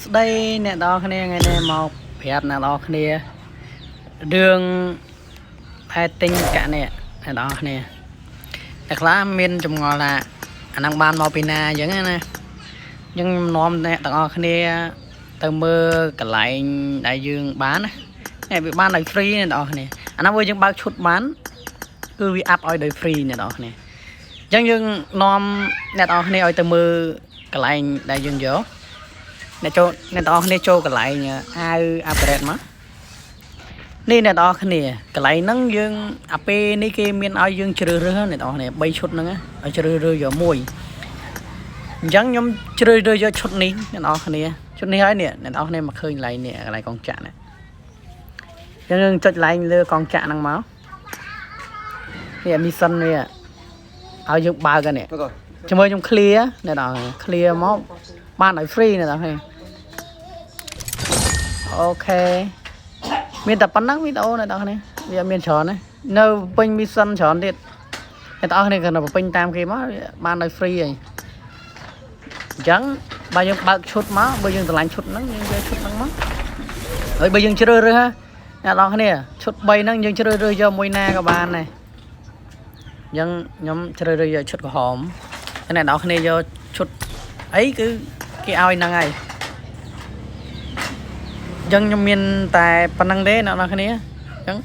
ស្ដីអ្នកនរគ្នាថ្ងៃនេះមកប្រាប់អ្នកនរគ្នារឿងផែទិញកាក់នេះអ្នកនរគ្នាតែខ្លះមានចម្ងល់ថាអាហ្នឹងបានមកពីណាអញ្ចឹងណាអញ្ចឹងខ្ញុំនាំអ្នកទាំងអស់គ្នាទៅមើលកន្លែងដែលយើងបានណានេះវាបានដោយ free អ្នកនរគ្នាអាហ្នឹងវាយើងបើកឈុតបានគឺវា up ឲ្យដោយ free អ្នកនរគ្នាអញ្ចឹងយើងនាំអ្នកនរគ្នាឲ្យទៅមើលកន្លែងដែលយើងយក អ្នកចូលអ្នកទាំងអស់គ្នាចូលកន្លែងអាវ upgrade មកនេះអ្នកទាំងអស់គ្នាកន្លែងហ្នឹងយើងអាពេលនេះគេមានឲ្យយើងជ្រើសរើសអ្នកទាំងអស់គ្នា3ឈុតហ្នឹងឲ្យជ្រើសរើសយកមួយអញ្ចឹងខ្ញុំជ្រើសរើសយកឈុតនេះអ្នកទាំងអស់គ្នាឈុតនេះហើយនេះអ្នកទាំងអស់គ្នាមកឃើញកន្លែងនេះកន្លែងកងចាក់នេះអញ្ចឹងយើងចុចឡើងលើកងចាក់ហ្នឹងមកនេះ mission នេះឲ្យយើងបើកហ្នឹង Được rồi. ជាមួយខ្ញុំ clear អ្នកនរ clear មកបានឲ្យ free អ្នកនរ OK មានតែប៉ុណ្ណឹងវីដេអូអ្នកនរគ្នាវាអត់មានច្រើនទេនៅពេញ mission ច្រើនទៀតអ្នកនរគ្នាគ្រាន់តែពេញតាមគេមកវាបានឲ្យ free ហើយអញ្ចឹងបើយើងបើកឈុតមកបើយើងស្រឡាញ់ឈុតហ្នឹងយើងយកឈុតហ្នឹងមកហើយបើយើងជ្រើសរើសអ្នកនរគ្នាឈុត3ហ្នឹងយើងជ្រើសរើសយកមួយណាក៏បានដែរអញ្ចឹងខ្ញុំជ្រើសរើសយកឈុតក្រហម អ្នកនរគ្នាយកឈុតអីគឺគេឲ្យហ្នឹងហើយអញ្ចឹងខ្ញុំមានតែប៉ុណ្្នឹងទេអ្នកនរគ្នាអញ្ចឹង